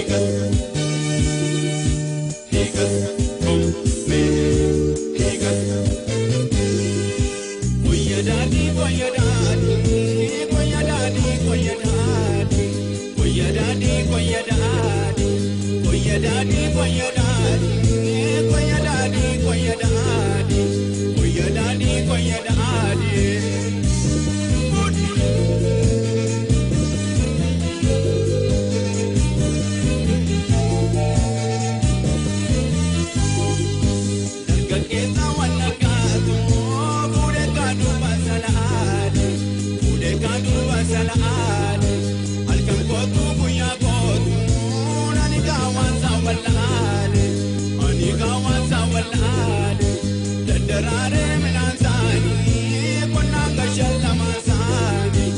Hiikas hiikas koomee hiikas. Koyya daadii koyya daadii koyya daadii koyya daadii koyya daadii koyya daadii koyya daadii koyya daadii koyya daadii koyya daadii koyya daadii koyya daadii. Dargaggeessa wallaggaatu fuudhee kaaduu salaadhi fuudhee kaaduu salaadhi halkan kootu guyyaa kootu ani kaawwan saawwallaadhi ani kaawwan saawwallaadhi daddaraaree midhaan saanii qonnaan gashan lamaan saanii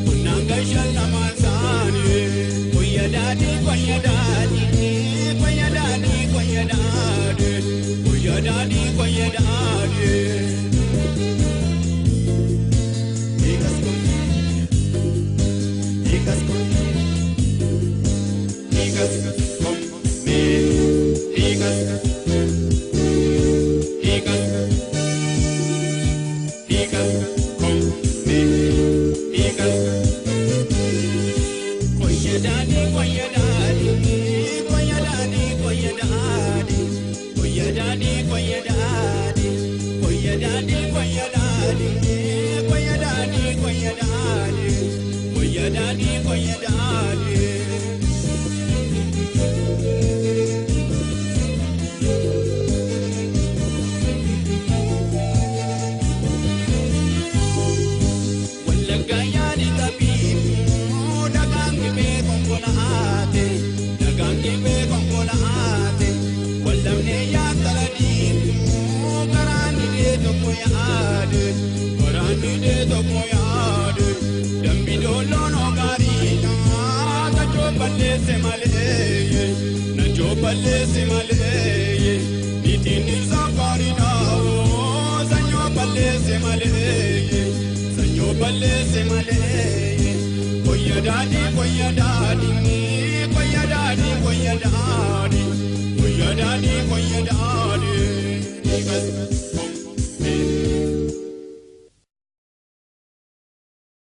qonnaan gashan lamaan saanii koyya daadii koyya daadii koyya daadii koyya daadii koyya daadii koyya daadii. Hiikas hiikas hiikas koomee hiikas hiikas hiikas koomee hiikas. Koyya daadii koyya daadii koyya daadii koyya daadii koyya daadii koyya daadii koyya daadii koyya daadii koyya daadii koyya daadii koyya daadii koyya daadii. Wallagga yaadi tabiibu dhagaan qibee konkolaate dhagaan qibee konkolaate wallamnee yaakala diibu karaan didee tokko yaade karaan didee tokko yaade dambi dooloon ogaariidha nachoo balleesse malee nachoo balleesse malee niitiin dhirsa gaariidha sanyoo balleesse malee. Sanyoo balleesse malee koyya daadii koyya daadii koyya daadii koyya daadii koyya daadii koyya daadii. Hiikas koomee